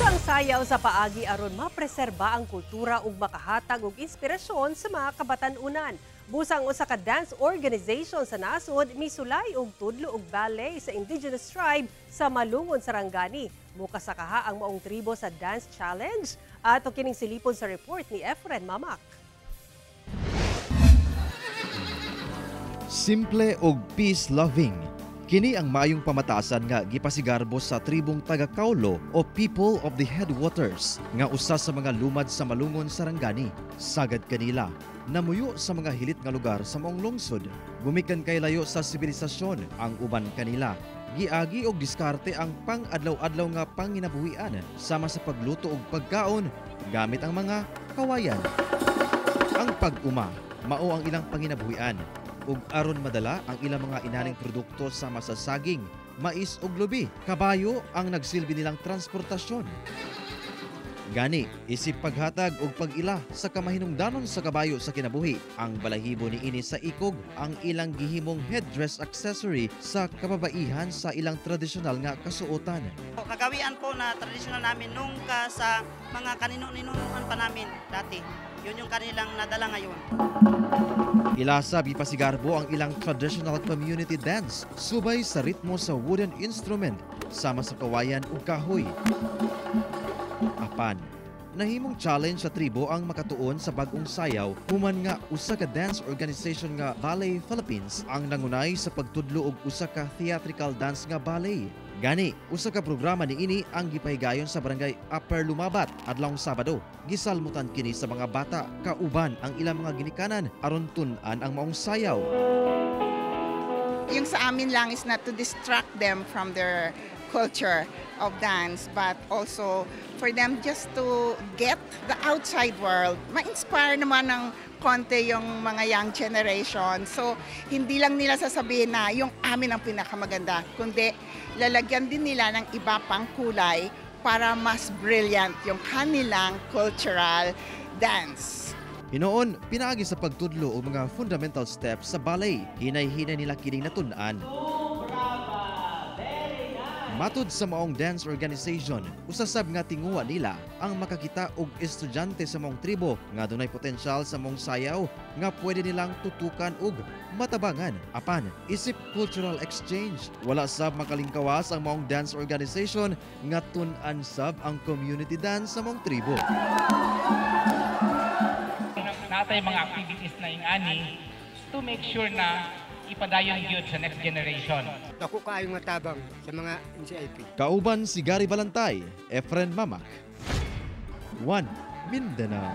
Giusa ang sayaw sa paagi aron mapreserba ang kultura ug makahatag og inspirasyon sa mga kabatan-unan. Busang usa ka dance organization sa nasod misulay og tudlo og ballet sa indigenous tribe sa Malungon, Sarangani. Mukasakaha ang maong tribo sa dance challenge. Ato kining silipon sa report ni Efren Mamak. Simple og peace-loving. Kini ang maayong pamatasan nga gipasigarbo sa tribong taga-Kaulo o People of the Headwaters nga usa sa mga lumad sa Malungon, Sarangani. Sagad kanila, namuyo sa mga hilit nga lugar sa maong lungsod. Gumikan kay layo sa sibilisasyon ang uban kanila. Giagi og diskarte ang pang-adlaw-adlaw nga panginabuhian sama sa pagluto og pagkaon gamit ang mga kawayan. Ang pag-uma mao ang ilang panginabuhian ug aron madala ang ilang mga inaning produkto sama sa saging, mais ug lubi. Kabayo ang nagsilbi nilang transportasyon. Gani, isip paghatag og pag-ila sa kamahinungdanon sa kabayo sa kinabuhi, ang balahibo ni ini sa ikog ang ilang gihimong headdress accessory sa kababaihan sa ilang tradisyonal nga kasuotan. Kagawian po na tradisyonal namin nung ka sa mga kanino-ninunuan pa namin dati. Yun yung kanilang nadala ngayon. Ilasab ipasigarbo ang ilang traditional community dance subay sa ritmo sa wooden instrument sama sa kawayan ug kahoy. Apan, nahimong challenge sa tribo ang makatuon sa bag-ong sayaw human nga usa ka dance organization nga Ballet Philippines ang nangunay sa pagtudlo og usa ka theatrical dance nga ballet. Gani, usa ka programa niini ang gipahigayon sa barangay Upper Lumabat adlawng Sabado. Gisalmutan kini sa mga bata kauban ang ilang mga ginikanan aron tun-an ang maong sayaw. Yung sa amin lang is not to distract them from their culture of dance, but also for them just to get the outside world. Ma-inspire naman ng konti yung mga young generation. So, hindi lang nila sasabihin na yung amin ang pinakamaganda, kundi lalagyan din nila ng iba pang kulay para mas brilliant yung kanilang cultural dance. Hinoon, pinaagi sa pagtudlo og mga fundamental steps sa ballet, hinay-hinay nila kining natun-an. Matud sa maong dance organization, usasab nga tinguha nila ang makakita og estudyante sa maong tribo nga dunay potensyal sa maong sayaw nga pwede nilang tutukan og matabangan. Apan, isip cultural exchange, wala sab makalingkawas ang maong dance organization nga tun-an sab ang community dance sa maong tribo. Natay mga activities na ingani to make sure na ipadayon gyud sa next generation. Dako kaayo nga tabang sa mga NCIP. Kauban si Gary Balantay, Efren Mamak. 1 Mindanao.